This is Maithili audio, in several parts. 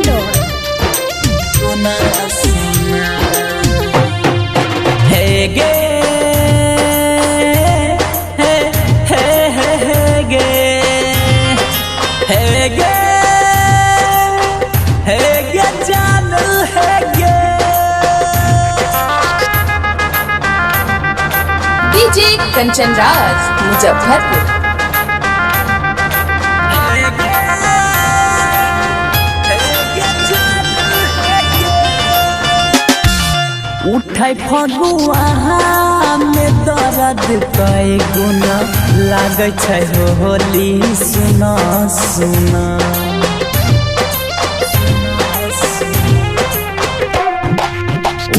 Singlaur. सुना सुना हे गे हे हे हे हे गे हे गे हे गे जान हे गे। डीजे कंचन राज मुजफ्फरपुर। हे गे हे गे जान हे गे। उठै फगुआ में दर्द कई गुना लागै छै होली सुना सुना।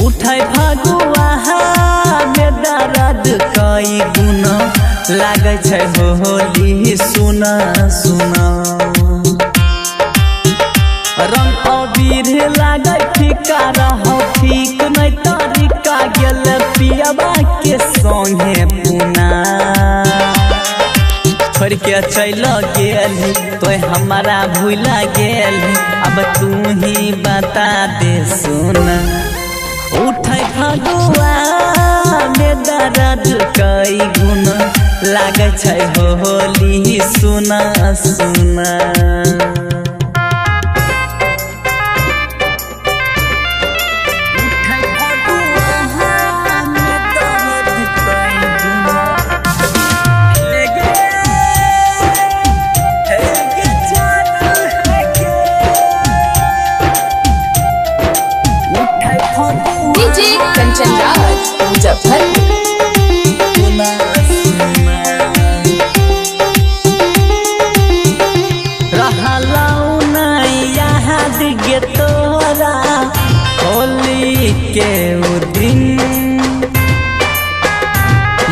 उठै फगुआ में दर्द कई गुना लागै छै होली सुना सुना। रंग अबीर लागै फीका रहो ठीक नहीं तरीका गेल पियबा के संगे पुना। छोड़ के चल गेली तो हमारा भूला गेली अब तू ही बता दे सुना। उठै फगुआ में दर्द कई गुना लागै छै होली सुना सुना। उठै फगुआ में दर्द कई गुना हे गे हे गे जान हे गे। उठै फगुआ डीजे कंचन राज मुजफ्फरपुर। सुना सुना। रहलौ नहीं याद गे तोरा होली के उ दिन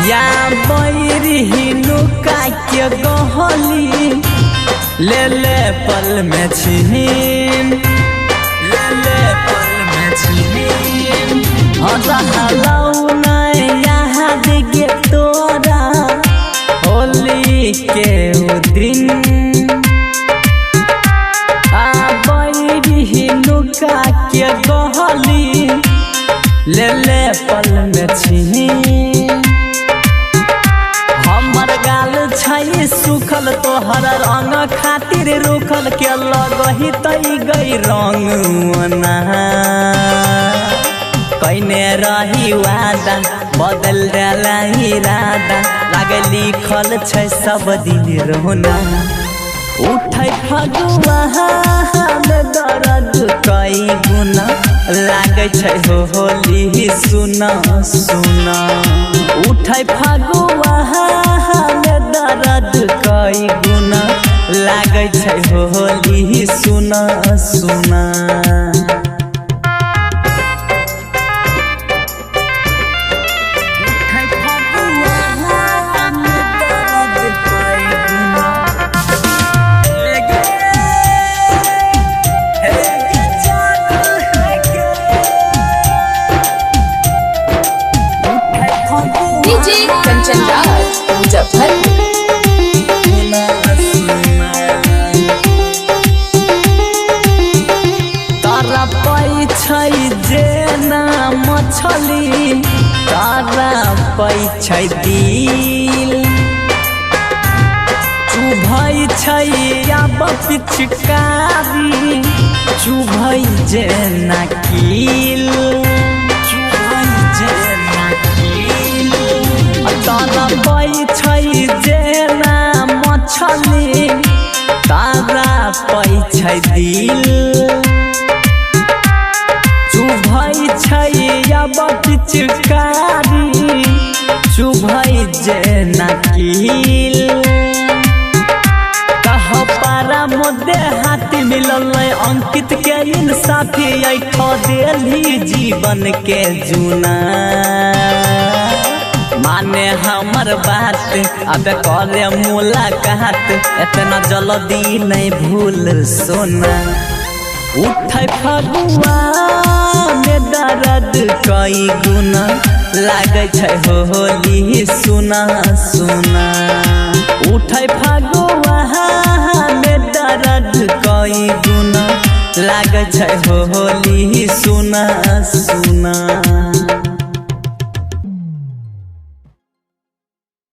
या बैरी नुका के गहली ले ले पल में छीन ले ले पल में छीन। रहलौ नहीं याद गे तोरा होली के उ दिन नुका के गहली ले ले पल में छीन। हमर गाल छै सुखल तोहर रंग खातिर रुखल के लगही तई गई रंग ओना। कैने रही वादा बदल देला इरादा लागे लिखल छै सब दिन रोना। उठै फगुआ में दर्द कई गुना लागै छै होली सुना सुना। उठै फगुआ में दर्द कई गुना लागै छै होली सुना सुना। उठै फगुआ में दर्द कई गुना हे गे हे गे जान हे गे। उठै फगुआ डीजे कंचन राज मुजफ्फरपुर। सुना सुना। तारा पै छै जेना मछली तारा पै छै दिल चुभै छै आब पिचकारी चुभै जेना कील चुभै जेना कील। तारा पै छै जेना मछली तारा पै छै दिल चुभै छै आब पिचकारी चुभै जेना कील। कह पारा मोदे हाथी मिलल अंकित के इंसाफी ऐठ देली जीवन के जुना। माने हमर बात अब करे मुलाकात इतना जल्दी नहीं भूल सोना। उठै फगुआ में दर्द कई गुना लागै छै होली सुना सुना। उठै फगुआ में दर्द कई गुना। लागै छै होली सुनर।